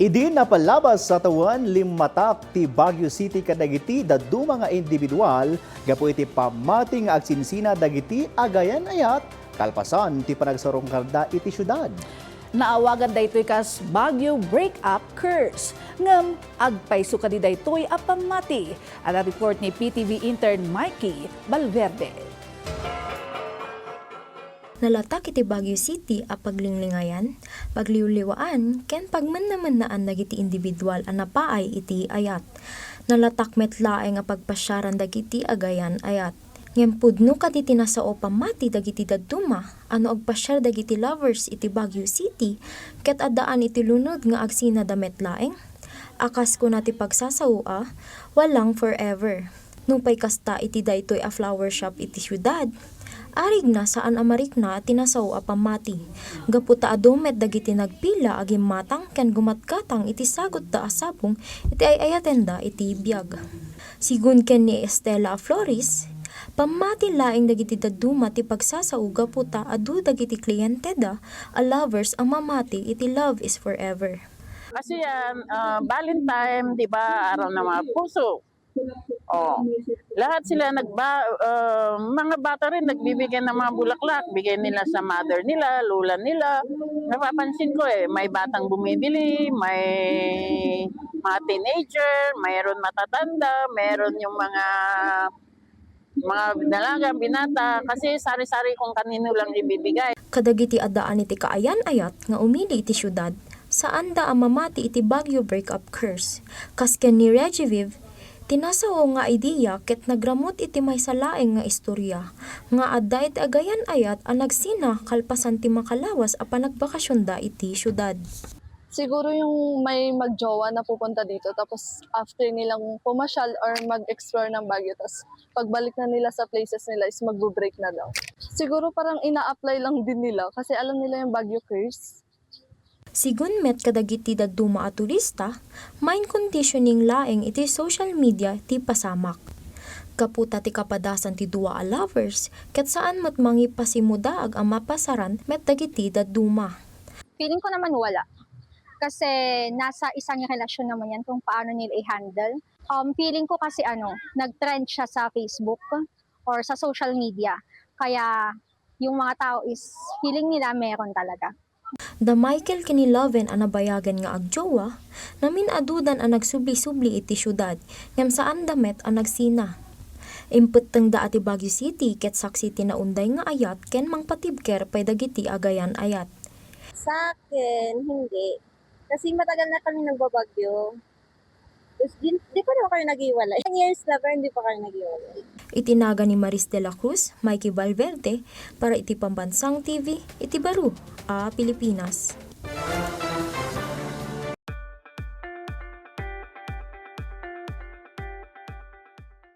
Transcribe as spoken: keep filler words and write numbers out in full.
Idi napalabas a tawen, limmatak ti Baguio City kadagiti dadduma nga individual gapu iti pammati nga agsinsina dagiti agayan-ayat kalpasan ti panagsarungkarda iti siudad. Naawagan daytoy kas Baguio breakup curse. Ngem agpayso kadi daytoy a pammati? Adda report ni P T V intern Mikey Valverde. Nalatak iti Baguio City a paglinglingayan, pagliwliwaan, ken pagmennamennaan dagiti individual a napaay iti ayat. Nalatak met laeng a pagpasiaran dagiti agayan-ayat. Ngem pudno kadi ti nasao pammati dagiti dadduma a no agpasiar dagiti lovers iti Baguio City, ket addaan iti lunod nga agsinada met laeng? A kas kuna ti pagsasao a, walang forever. Nupay kasta iti daytoy a flower shop iti siudad, arigna saan a marikna ti nasao a pammati, gapu ta adu met dagiti nagpila a gimmatang ken gumatgatang iti sagutda a sabong iti ay-ayatenda iti biag. Sigun ken ni Estela Flores, pammati laeng dagiti dadduma ti pagsasao gapu ta adu dagiti klienteda a lovers a mamati iti Love is Forever. Kasi yan, ah, Valentine, di ba, araw ng mga puso. Oh, lahat sila nagba-, ah, mga bata rin nagbibigay ng mga bulaklak, bigay nila sa mother nila, lola nila. Napapansin ko eh, may batang bumibili, may mga teenager, mayroon matatanda, mayroon yung mga, mga dalaga, binata, kasi sari-sari kung kanino lang ibibigay. Kadagiti addaan iti kaayan-ayat nga umili iti siudad, saanda a mamati iti Baguio breakup curse. Kas ken ni Regiviv, ti nasao nga idea ket nagramut iti maysa laeng nga istorya nga adda iti agayan-ayat a nagsina kalpasan ti makalawas a panagbakasionda iti siudad. Siguro yung may magjowa na pupunta dito, tapos after nilang pumasyal or mag-explore ng Baguio, tas pagbalik na nila sa places nila is magbo-break na daw. Siguro parang ina-apply lang din nila kasi alam nila yung Baguio curse. Sigun met kadagiti dadduma a turista, mind conditioning laeng iti social media ti pasamak. Gapu ta ti kapadasan ti dua a lovers, ket saan met mangipasimudaag a mapasaran met dagiti dadduma. Feeling ko naman wala. Kasi nasa isang relasyon naman yan kung paano nila i-handle. Um, feeling ko kasi ano, nag-trend siya sa Facebook or sa social media. Kaya yung mga tao is feeling nila meron talaga. Da Michael ken ni Loven a nabayagen nga agjowa, namin-adudan a nagsubli-subli iti siudad, ngem saanda met a nagsina. Impettengda a ti Baguio City ket saksi ti naunday nga ayat ken mangpatibker pay dagiti agayan-ayat. Sa akin, hindi. Kasi matagal na kami nagbabagyo. Tapos, di, di pa naman kami naghiwalay. Ten years na, pero hindi pa kami naghiwalay. Iti nagan ni Maris de la Cruz, Mikey Valverde, para iti Pambansang T V, iti baro a Pilipinas.